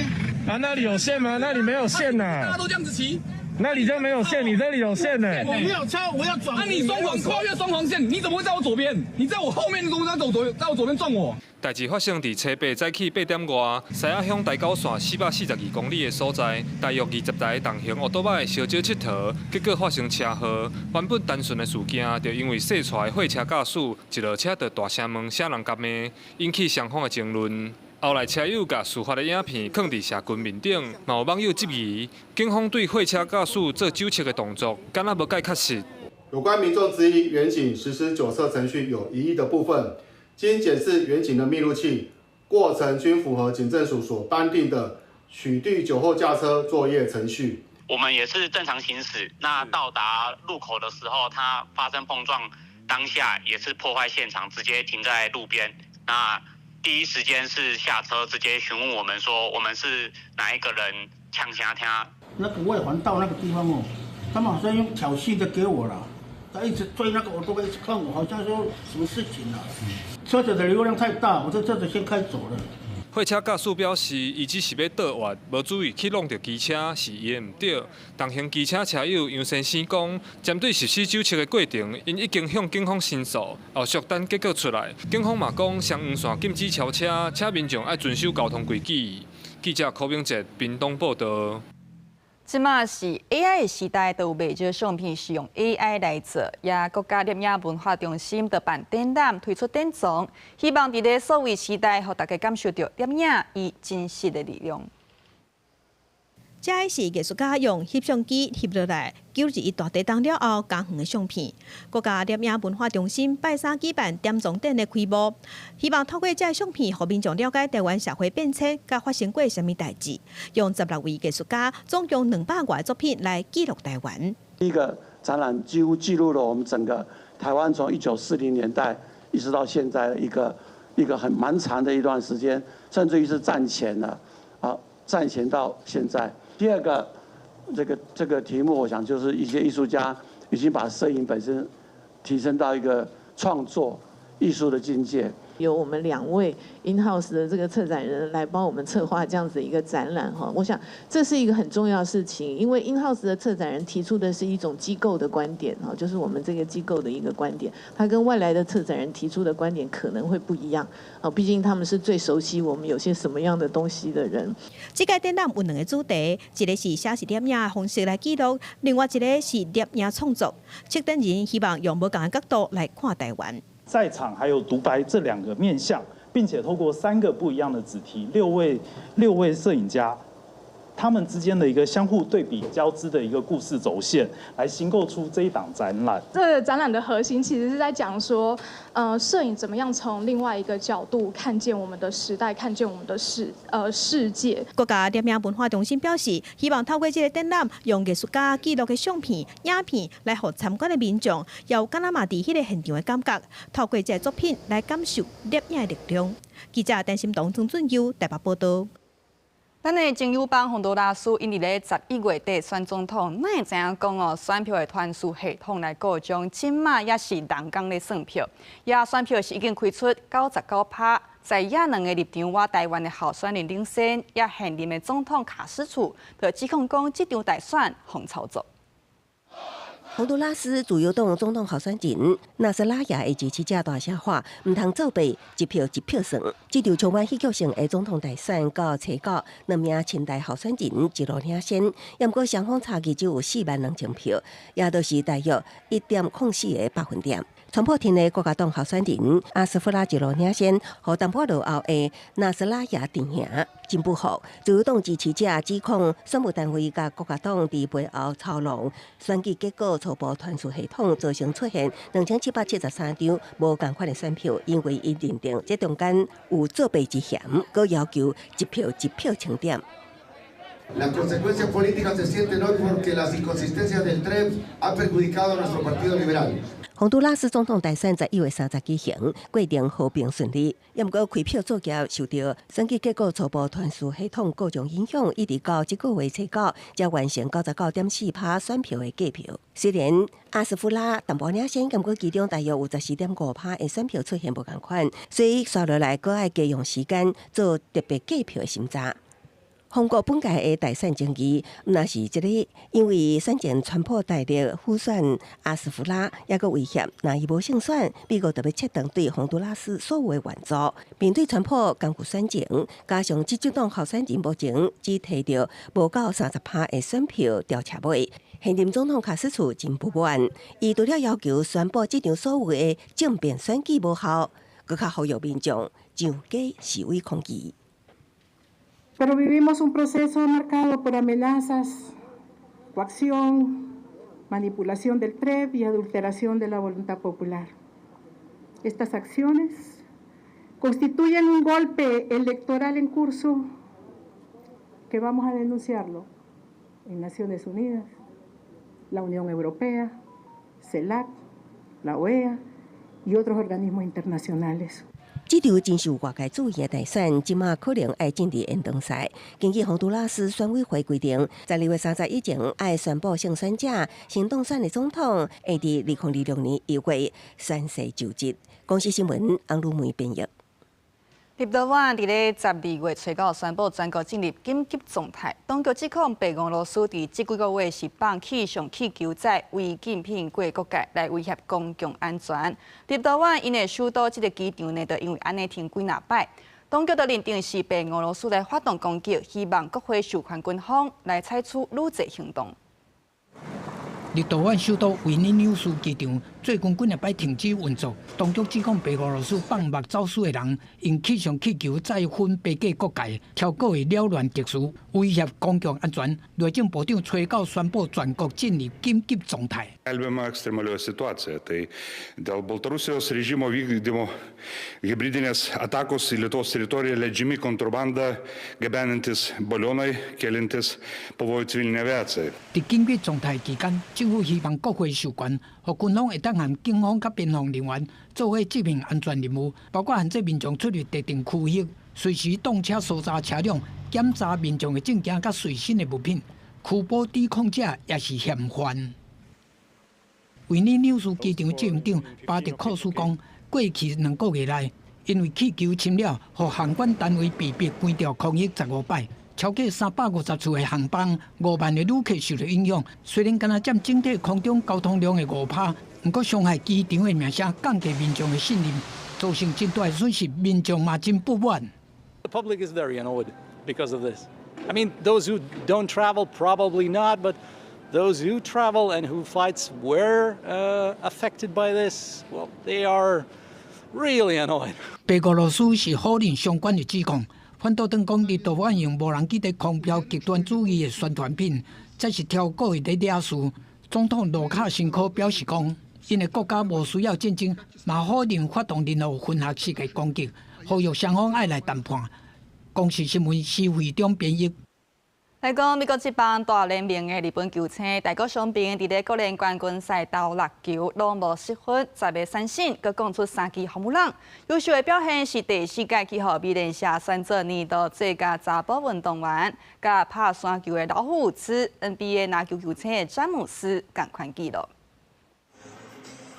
啊，那裡有線嗎？那裡沒有線吶。大家都這樣子騎。那裡就沒有線，你這裡有線呢。我沒有超，我要轉。那你雙黃跨越雙黃線，你怎麼會在我左邊？你在我後面，你怎麼在走左，在我左邊撞我？代誌發生佇初八早起8點外，西仔鄉台九線442公里的所在，大約20台重型歐多擺相借𨑨迌，結果發生車禍。原本單純的事件，就因為細帶的貨車駕駛一落車就大聲問啥人共罵，引起雙方的爭論。後來車友共事發的影片囥佇社群面頂，嘛有網友質疑，警方對貨車駕駛做酒測的動作，敢若無蓋確實。有關民眾質疑員警實施酒測程序有疑義的部分，經檢視員警的密錄器，過程均符合警政署所頒定的取締酒後駕車作業程序。我們也是正常行駛，那到達路口的時候，它發生碰撞，當下也是破壞現場，直接停在路邊。那第一時間是下車，直接詢問我們說，我們是哪一個人嗆聲聽。那個外環道那個地方哦，他們好像用挑釁的給我了，他一直追那個，我都會一直看我，好像說什麼事情啊？車子的流量太大，我這車子先開走了。貨車駕駛表示，伊只是欲倒彎，無注意去挵著機車，是伊的毋對。同行機車車友楊先生講，針對實施酒測的過程，𪜶已經向警方申訴，後續等結果出來。警方嘛講，雙黃線禁止超車，請民眾愛遵守交通規矩。記者柯明哲屏東報道。這馬是 AI 的時代，都有袂少相片是用 AI 來做。也國家攝影文化中心就辦展覽，推出典藏，希望佇咧數位時代，予大家感受著攝影伊真實的力量。這是藝術家用翕相機翕落來，9·21大地震了後嘉園的相片。國家攝影文化中心拜三舉辦典藏展的開幕，希望透過這个相片，予民眾了解台灣社會變遷，佮發生過啥物代誌。用16位藝術家，總共200外作品來記錄台灣。第一個展覽幾乎記錄了我們整個台灣從1940年代一直到現在一個很蠻長的一段時間，甚至於是戰前了，啊，戰前到現在。第二個，這個題目，我想就是一些藝術家已經把攝影本身提升到一個創作藝術的境界。由我們兩位 in house 的這個策展人來幫我們策劃這樣子一個展覽哈，我想這是一個很重要的事情，因為 in house 的策展人提出的是一種機構的觀點哈，就是我們這個機構的一個觀點，他跟外來的策展人提出的觀點可能會不一樣啊，畢竟他們是最熟悉我們有些什麼樣的東西的人。這屆展覽有兩個主題，一個是寫實攝影的方式來記錄，另外一個是攝影創作。策展人希望用無仝的角度來看台灣。在場還有獨白這兩個面向，並且透過三個不一樣的子題，六位攝影家，他們之間的一個相互對比交織的一個故事軸線，來形構出這一檔展覽。這個展覽的核心其實是在講說，攝影怎麼樣從另外一個角度看見我們的時代，看見我們的世界。國家攝影文化中心表示，希望透過這個展覽，用藝術家記錄的相片、影片，來予參觀的民眾，有敢若嘛佇彼個現場的感覺，透過這個作品來感受攝影的力量。記者陳心彤、曾俊優台北報道。咱的前友邦洪都拉斯，𪜶佇咧11月底選總統，哪會知影講哦？選票的傳輸系統來故障，這馬也是人工咧算票，也選票是已經開出99%，在野兩个立場倚台灣的候選人領先，也現任的總統卡斯楚就指控講，這場大選予操作。洪都拉斯自由黨總統候選人納斯拉雅的支持者大聲喊，毋通作弊，一票一票算。這場充滿戲劇性的總統大選到初九，兩名親台候選人一路領先，毋過雙方差距只有4萬2千票，也就是大約1.04個百分點。川普挺的國家黨候選人阿斯弗拉一路領先，予淡薄落後的納斯拉雅陣營真不服。自由黨支持者指控選務單位佮國家黨佇背後操弄選舉結果，初步傳輸系統造成出現2773張無仝款的選票，因為𪜶認定這中間有作弊之嫌，閣要求一票一票清點。 La consecuencia política se siente hoy porque las inconsistencias del TREP ha perjudicado a nuestro Partido Liberal。洪都拉斯總統大選11月30舉行，過程和平順利。毋過開票作業受著選舉結果初步傳輸系統故障影響，一直到這個月初九才完成99.4%選票的計票。雖然阿斯弗拉淡薄領先，毋過其中大約有14.5%的選票出現無仝款，所以紲落來閣愛加用時間做特別計票的審查。法國本屆的大選爭議，毋但是這個，因為選前川普大力輔選阿斯弗拉，抑閣威脅，若伊無勝選，美國就欲切斷對洪都拉斯所有的援助。面對川普干預選情，加上執政黨候選人目前只提著無夠30%的選票調車尾，現任總統卡斯楚真不滿，伊除了要求宣布這場所謂的政變選舉無效，閣較呼籲民眾上街示威抗議。Pero vivimos un proceso marcado por amenazas, coacción, manipulación del TREP y adulteración de la voluntad popular. Estas acciones constituyen un golpe electoral en curso que vamos a denunciarlo en Naciones Unidas, la Unión Europea, CELAC, la OEA y otros organismos internacionales. 這場真受外界注意的大選，這馬可能愛進入延長賽。根據宏都拉斯選委會規定，12月30以前愛宣布勝選者，新當選的總統會佇2026年1月宣誓就職。公視新聞，翁汝梅編譯。立陶宛佇咧12月初九宣布全國進入緊急狀態，當局指控白俄羅斯佇這幾個月是放氣象氣球載違禁品過國界，來威脅公共安全。立陶宛𪜶的首都這个機場呢，就因為按呢停幾若擺，當局就認定是白俄羅斯來發動攻擊，希望國會授權軍方來採取箝制行動。立陶宛首都維爾紐斯機場最近幾若擺停止運作，當局指控白俄羅斯放目走私的人用氣象氣球載粉飛過國界，超過會擾亂秩序，威脅公共安全。內政部長吹到宣布全國進入緊急狀態。 Skelbiama ekstremalioji situacija. Tai dėl Baltarusijos režimo vykdymo hibridinės atakos į Lietuvos teritoriją leidžiami kontrabandą gabenantys balionai, keliantys pavojų civilinei aviacijai. 佇緊急狀態期間，政府希望國會授權，予軍方會當和警方佮邊防人員做伙執行安全任務，包括限制民眾出入特定區域，隨時擋車搜查車輛，檢查民眾的證件佮隨身的物品，拘捕抵抗者也是嫌犯。維爾紐斯機場執行長巴特庫斯講，過去2個月內，因為氣球侵擾，予航管單位被迫關掉空域15擺。超過350次的航班，5萬个旅客受著影響。雖然敢若佔整體空中交通量的5%，毋過傷害機場的名聲，降低民眾的信任，造成真大的損失，民眾嘛真不滿。 The public is very annoyed because of this. I mean, those who don't travel probably not, but those who travel and whose flights were affected by this, well, they are really annoyed. 白俄羅斯是否認相關的指控。反倒轉講，立陶宛用無人機佇空飄極端主義的宣傳品，這是超故意佇惹事。總統盧卡申科表示講，𪜶的國家無需要戰爭，嘛否認發動任何混合式的攻擊，呼籲雙方愛來談判。公視新聞施惠中編譯。來講美國職棒大聯盟的日本球星大谷翔平，佇咧國聯冠軍賽投六球，攏無失分，10个三振，閣摃出三支ホームラン。優秀的表現是第四屆去予美聯社選做年度最佳查埔運動員，佮拍山球的老虎伍茲、NBA 籃球球星的詹姆斯仝款紀錄。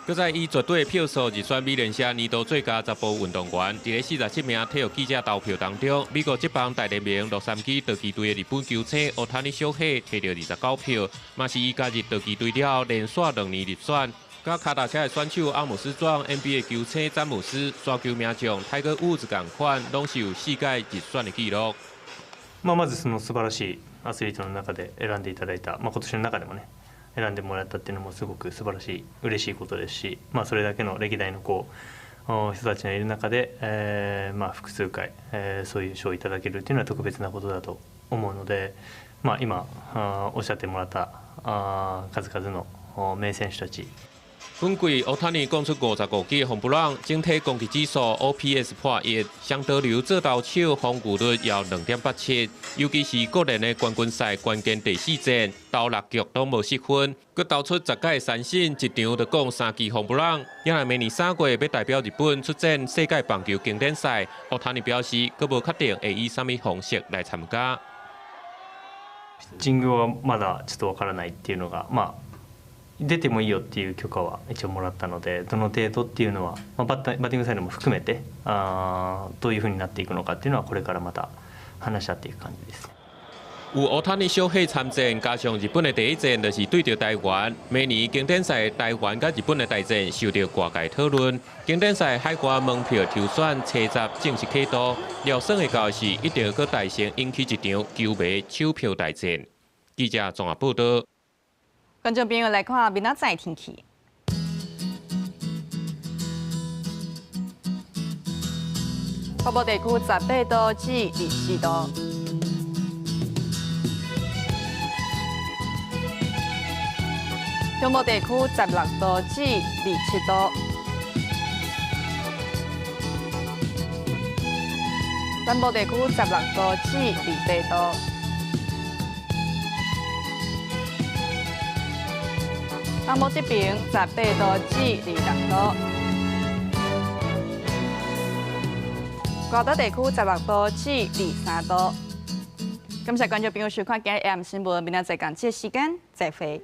閣再以絕對票數入選美聯社年度最佳查埔運動員，佇咧47名體育記者投票當中，美國職棒大聯盟洛杉磯道奇隊的日本球星大谷翔平摕著29票，嘛是伊加入道奇隊了後連續2年入選。佮跤踏車的選手阿姆斯壯、NBA 球星詹姆斯、沙球名將泰戈伍茲仝款，攏是有四屆入選的紀錄。まあまずその素晴らしいアスリートの中で選んでいただいた、まあ今年の中でもね。選んでもらったっていうのもすごく素晴らしい嬉しいことですし、まあ、それだけの歴代のこう人たちがいる中で、まあ複数回、そういう賞をいただけるっていうのは特別なことだと思うので、まあ、今おっしゃってもらった数々の名選手たち。本季大谷摃出55支ホームラン，整體攻擊指數 OPS 破一，雙刀流做投手防禦率有2.87，尤其是國聯的冠軍賽關鍵第四戰，投六局攏無失分，閣投出10個三振，一場就摃三支ホームラン。也若明年3月欲代表日本出戰世界棒球經典賽，大谷表示，閣無確定會以啥物方式來參加。ピッチングはまだちょっとわからないっていうのが、まあ出てもいいよっていう許可は一応もらったので、どの程度っていうのは、まあ、バッティングサイドも含めてどういうふうになっていくのかっていうのはこれからまた話し合っていく感じです。有大谷翔平參戰，加上日本的第一戰就是對著台灣。明年經典賽台灣佮日本的大戰受著外界討論。經典賽海外門票抽選初十正式啟動，料算會到是一定閣大聲引起一場球迷搶票大戰。記者綜合報道。觀眾朋友來看明仔載天氣。北部地區18度至24度。中部地區16度至27度。南部地區16度至28度。東部這邊18度至26度。外島地區16度至23度。感謝觀眾朋友收看今日 AM 新聞，明仔載仝這個時間再會。